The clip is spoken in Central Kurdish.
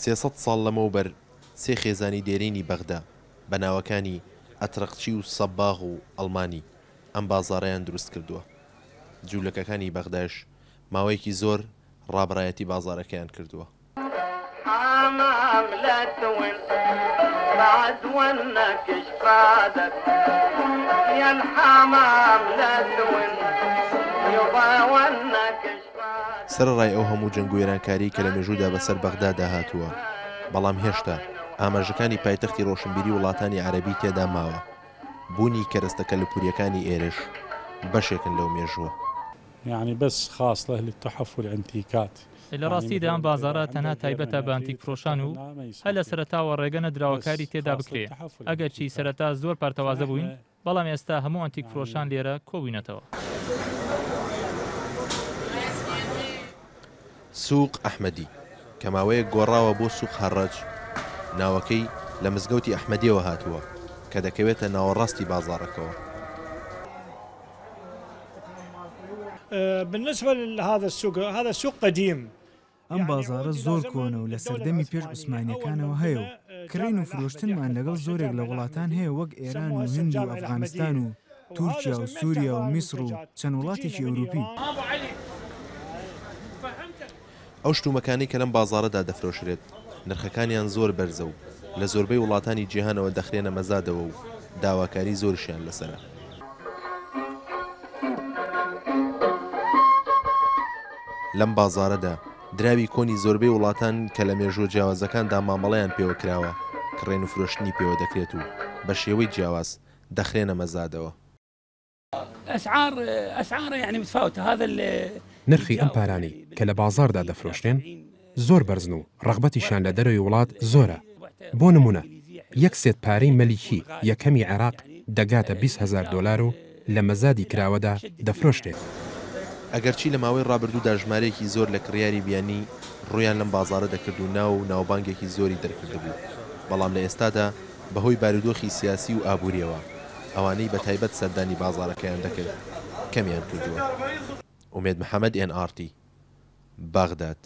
300 ساڵ لەمەوبەر سێ خێزانی دێرینی بەغدا بە ناوەکانی ئەترەقچی و سەباغ و ئەڵمانی ئەم بازاڕەیان دروست کردووە. جوولەکەکانی بەغداش ماوەیەکی زۆر ڕابەرایەتی بازاڕەکەیان کردووە. سەرەڕای ئەو هەموو جەنگ و وێرانکاریەی کە لە مێژوودا بەسەر بەغدادا هاتووە، بەڵام هێشتا ئاماژەکانی پایتەختی ڕۆشنبیری وڵاتانی عەرەبی تێدا ماوە، بوونی کەرەستە کەلەپورییەکانی ئێرەش بەشێکن لەو مێژووە. یعنی بس خاص لاهل التحف والانتیکات. لە ڕاستیدا ئەم بازاڕە تەنها تایبەتە بە ئەنتیک فرۆشان و هەر لە سەرەتاوە ڕێگە نەدراوە کاری تێدا بکرێ، ئەگەرچی سەرەتا زۆر پەرتەوازە بووین، بەڵام ئێستا هەموو ئەنتیک فرۆشان لێرە کۆبووینەتەوە. سوق ئەحمەدی، کە ماوەیەک گۆڕاوە بۆ سوق هەڕەج، ناوەکەی لە مزگەوتی ئەحمەدیەوە هاتووە کە دەکەوێتە ناوەڕاستی بازاڕەکەوە. بالنسبە لهذا السوق هذا سوق قدیم. ئەم بازاڕە زۆر کۆنە و لە سەردەمی پێش عوسمانییەکانەوە هەیە و کڕین و فرۆشتنمان لەگەڵ زۆرێک لە وڵاتان هەیە وەک ئێران و هند و ئەفغانستان و تورکیا و سووریا و میسڕ و چەند وڵاتێکی ئەوروپی. ئەو شتومەکانەی کە لەم بازاڕەدا دەفرۆشرێت نرخەکانیان زۆر بەرزە و لە زۆربەی وڵاتانی جیهانەوە دەخرێنە مەزادەوە و داواکاری زۆریشیان لەسەرە. لەم بازاڕەدا دراوی کۆنی زۆربەی وڵاتان کە لە مێژووە جیاوازەکاندا مامەڵەیان پێوە کراوە، کڕێن و فرۆشتنی پێوە دەکرێت و بە شێوەی جیاواز دەخرێنە مەزادەوە. نرخی ئەم پارانەی کە لە بازاڕدا دەفرۆشرێن زۆر بەرزن و ڕەغبەتیشیان لە دەرەوەی وڵات زۆرە، بۆ نموونە یەک سێت پارەی مەلیکی یەکەمی عێراق دەگاتە 20 هەزار دۆلار و لە مەزادی کراوەدا دەفرۆشرێت. ئەگەرچی لە ماوەی ڕابردوودا ژمارەیەکی زۆر لە کڕیاری بیانی ڕوویان لەم بازاڕە دەکرد و ناو و ناوبانگێکی زۆری دەرکردبوو، بەڵام لە ئێستادا بەهۆی بارودۆخی سیاسی و ئابوورییەوە ئەوانەی بە تایبەت سەردانی بازاڕەکەیان دەکرد کەمیان کردووە. ئومێد محەمەد، ئێن ئاڕ تی، بەغداد.